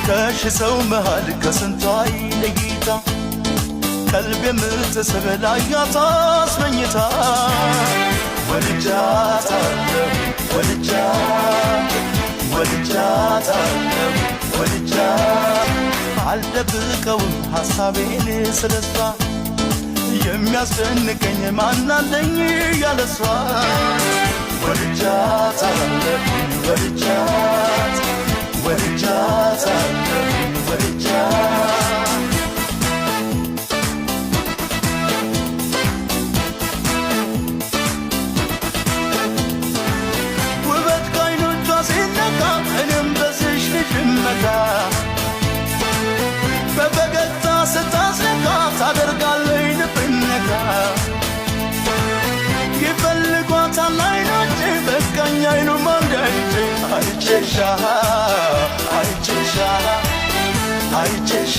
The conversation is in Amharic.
ከሺ ሰው መሃል ከስንቷ ለይታ ቀልብ የምትስብ ላያት አስመኝታ። ወድጃታለሁ ወድጃት ወድጃታለሁ ወድጃት፣ አልደብቀውም ሐሳቤን ስለሷ፣ የሚያስደንቀኝ ማናለኝ ያለሷ። ወድጃታለሁ ወድጃት ወድጃታለሁ ወድጃት። ውበት ከዓይኖቿ ሲነካ እኔም በዚሽ ልጅ እመካ፣ በፈገግታ ስታስነካ ታደርጋለች ልብን ነካ። ይፈልጓታል አይኖቼ፣ በቃኝ አይኑም አንዳይቼ፣ አይቼሻ አይቼሻ አይቼሻ